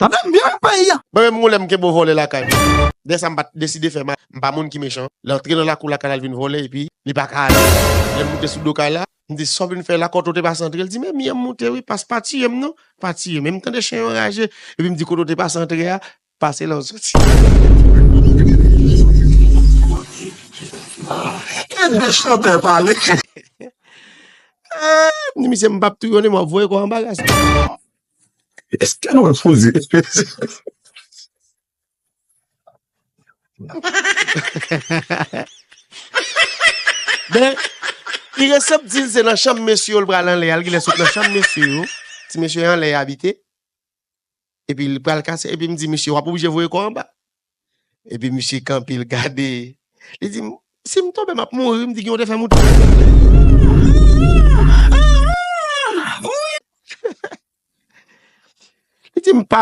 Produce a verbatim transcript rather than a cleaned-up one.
Tande m byen, peyi a. Mwen menm, gon lè m kenbe yon vòlè lakay mwen. Dèyè sa, m pa t deside fè mal. M pa moun ki mechan. L antre nan lakou lakay la, l vin vòlè, epi li pa ka ale. Lè m moute sou do kay la, m di, "Sa w vin fè la, kote w te pase antre?" L di, "Men, m moute, wi, pas pa tiye m, non. Pa tiye m." Men m tande chen yo raje. Epi m di, "Kote w te pase antre a, pase la w soti." Kèt de chantè pale. Ah, m di, "Misye, m p ap touye w, non, m ap voye kò w anba gaz." Èske nou repoze? Ben, li resèp di l se nan chanm mesye yo l pral anlè a, l genlè sot nan chanm mesye yo. Ti mesye anlè a abite. Epi l pral kase, epi m di, "Mesye, w ap oblije voye kò anba." Epi misye kanpe, l gade. Li di, "Si m tonbe, m ap mouri." M di, "Gen yon te fè mouton." Li di, "M pa